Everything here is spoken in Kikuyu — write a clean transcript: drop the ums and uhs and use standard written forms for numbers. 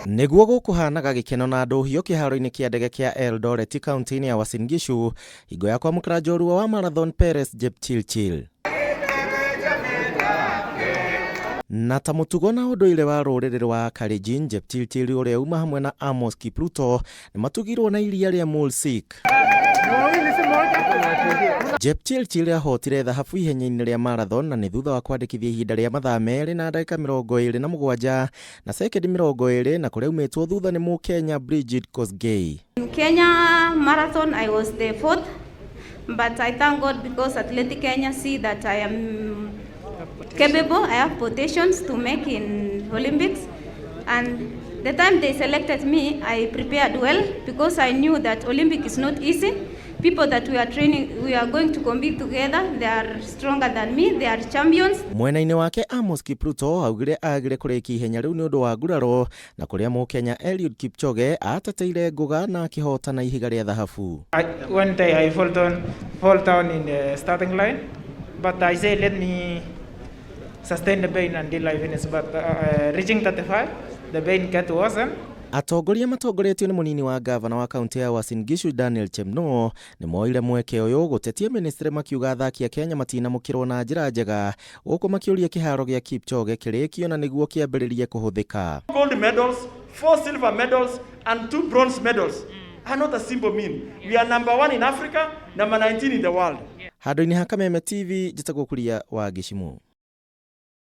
Nĩguo gũkũhanaga gĩkeno na ndũhiũ kĩharo-inĩ kĩa ndege kĩa Eldoret kaunti-inĩ ya Uasin Gishu hingo ya kwamũkĩra njorua wa marathon Peres Jepchirchir. Na ta mũtugo na ũndũire wa rũrĩrĩ rwa Kalenjin, Jepchirchir ũrĩa uma hamwe na Amos Kipruto nĩ matugirwo na iria rĩa Mursik. Jepchirchir ahotire thahabu ihenya-inĩ rĩa marathon na nĩ thutha wa kwandĩkithia ihinda rĩa mathaa 2 na ndagĩka 27 na sekendi 20 na kũrĩa aumĩtwo thutha nĩ Mũkenya Brigid Kosgei. In Kenya Marathon I was the fourth, but I thank God because Athletic Kenya see that I am capable, I have potentials to make in Olympics, and the time they selected me, I prepared well because I knew that Olympic is not easy. People that we are training, we are going to compete together, they are stronger than me, they are champions. Mwena-inĩ wake Amos Kipruto augire agire kũrĩkia ihenya rĩu nĩ ũndũ wa nguraro na kũrĩa Mũkenya Eliud Kipchoge ateteire ngũga na akĩhotana ihiga rĩa thahabu. One day I fall down in the starting line, but I say let me sustain the pain until I finish. But reaching 35, the pain get worse. Atongoria matongoretio nĩ mũnini wa gavana wa kaunti ya Uasin Gishu Daniel Chepnoo nĩ moire mweke ũyũ gũtetia ministry makiuga athaki a Kenya matinamũkĩrwo na njĩra njega gũkũ makĩũria kĩharo gĩa Kipchoge kĩrĩkio na nĩguo kĩambĩrĩrie kũhũthĩka. Gold medals, 4 silver medals, and 2 bronze medals are not a simple mean. We are number one in Africa, number 19 in the world. Handũ-inĩ ha Kameme TV, njĩtagwo Kuria wa Gĩcimũ.